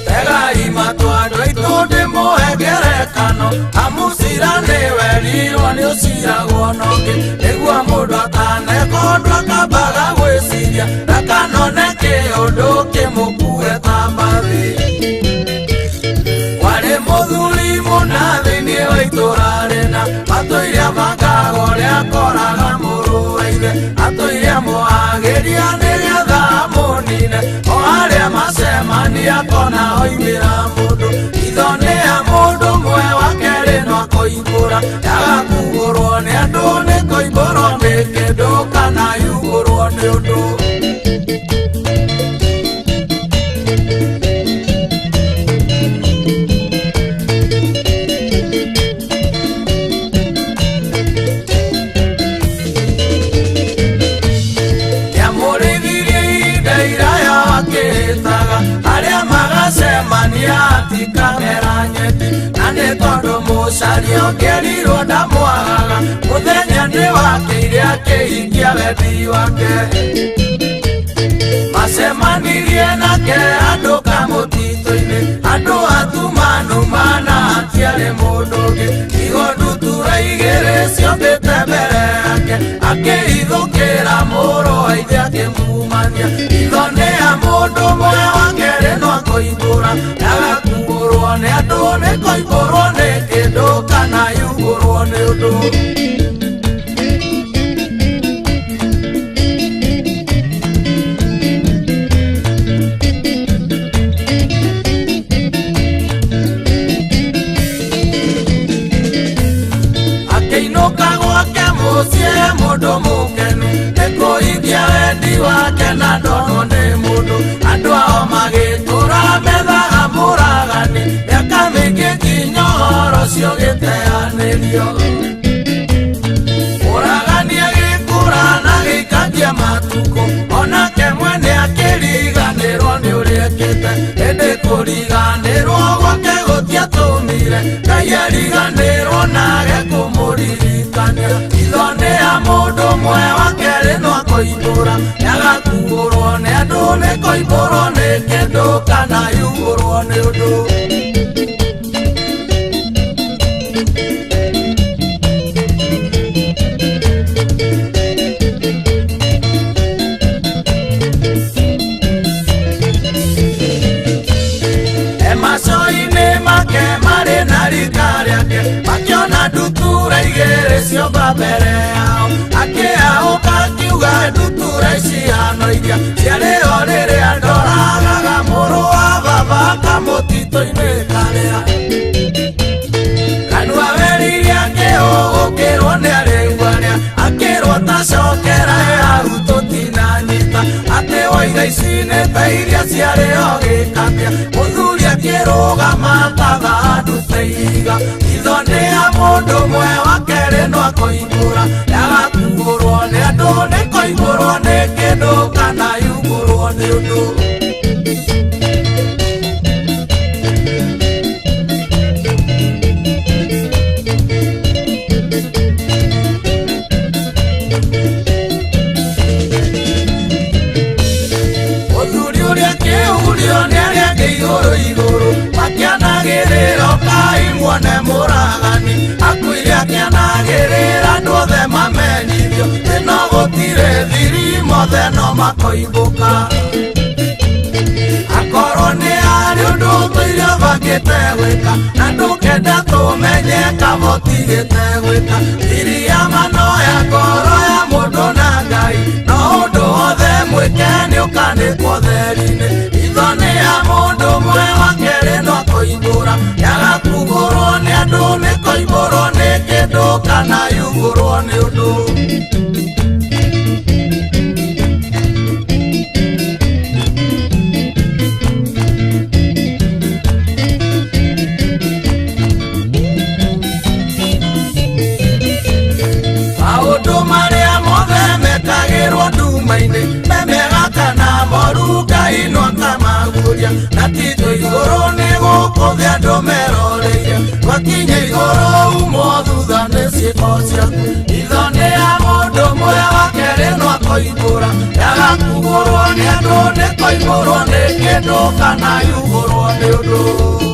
Tegai matũ andũ aitũ ndĩmũhe ngerekano, amu cira nĩ werirwo nĩ ũciragwo nongĩ, nĩguo mũndũ ataneka ũndũ akambaga gwĩciria ndakanone kĩũndũ kĩmũkue ta mbathi. Warĩ mũthuri mũna thĩinĩ wa itũra rĩna, atũire abangaga ũrĩa akoraga mũrũ wa ithe, atũire amũhagĩria nĩgetha amũnine, o arĩa macemania akona oimĩra mũndũ. Itho nĩ ya mũndũ ũmwe wa kerĩ no akoimbũra, yaga kugũrwo nĩ andũ nĩ koimbũrwo nĩ kĩndũ kana yugũrwo nĩ ũndũ. Nĩamũrĩithirie ihinda iraya akĩhĩtaga, arĩa magacemania atikamera nyeki, na nĩ tondũ mũcaria ũngĩerirwo ndamwagaga, mũthenya nĩ wakĩire akĩhingia wendi wake. Macemanirie nake andũ kamũtitũ-inĩ, andũ atumanu mana hatiarĩ mũndũ ũngĩ, igo ndutura igĩrĩ ciombĩte mbere yake, akĩhithũkĩra mũrũ wa ithe akĩmumania. Itho nĩ ya mũndũ ũmwe wa kerĩ no akoimbũra, ndagakuũrwo nĩ andũ nĩ koimbũrwo nĩ kĩndũ kana yugũrwo nĩ ũndũ. Akĩinũka gwake mũciĩ mũndũ mũkenu, nĩ kũhingia wendi wake na ndonwo nĩ mũndũ. Andũ ao magĩtũra methaga mũragani, mĩaka mĩingĩ nginya ũhoro ũcio ũgĩteanĩrio. Mũragani agĩkũra na agĩikangia matukũ, onake mwene akĩriganĩrwo nĩ ũrĩa ekĩte, ĩndĩ kũriganĩrwo gwake gũtiatũmire Ngai ariganĩrwo nage kũmũririkania. Itho nĩ ya mũndũ ũmwe wa kerĩ no akoimbũra, nĩagakuũrwo nĩ andũ nĩ koimbũrwo nĩ kĩndũ kana yugũrwo nĩ ũndũ. Emaco-inĩ make marĩ na rika rĩake, makĩona ndutura igĩrĩ ciomba mbere yao, akĩahũka akiuga ndutura ici hano iria ciarĩ ho rĩrĩa ndoragaga mũrũ wa baba kamũtitũ-inĩ karĩa. Kanua weririe akĩhũgũkĩrwo nĩ arĩu arĩa, akĩrwo tacokera hau tũtinanyita, atĩ woiga ici nĩ ta iria ciarĩ ho gĩkatia, mũthuri akĩrũgama ta thandũ ihiga. Itho nĩ ya mũndũ ũmwe wa kerĩ no akoimbũra, yagakuũrwo nĩ andũ nĩ koimbũrwo nĩ kĩndũ kana yugũrwo nĩ ũndũ. Mũthuri ũrĩa akĩhurio nĩ arĩa angĩ igũrũ igũrũ, makĩanagĩrĩra ũkai muone mũragani, akuire akĩanagĩrĩra andũ othe mamenyithio, ĩno gũtirĩ thiri mothe no makoimbũka. Akorwo nĩ harĩ ũndũ tũire ũbangĩte gwĩka, na ndũkenda tũmenye kaba ũtigĩte gwĩka, thiri ya mano ya ngoro ya mũndũ na Ngai, no ũndũ wothe mwĩke nĩ ũkanĩkwo theri-inĩ. Itho nĩ ya mũndũ ũmwe wa kerĩ no akoimbũra, yagakugũrwo nĩ andũ nĩ koimbũrwo nĩ kĩndũ kana yugũrwo nĩ ũndũ. Maũndũ marĩa mothe mekagĩrwo nduma-inĩ, me mega kana moru, Ngai no akamaguũria, na ti igũrũ nĩ Gũkũ thĩ andũ meroreire, twakinya igũrũ umwo thutha nĩ ciĩko ciaku. Itho nĩ ya mũndũ ũmwe, wa kerĩ no akoimbũra, yagakugũrwo nĩ andũ nĩ koimbũrwo nĩ kĩndũ kana yugũrwo nĩ ũndũ.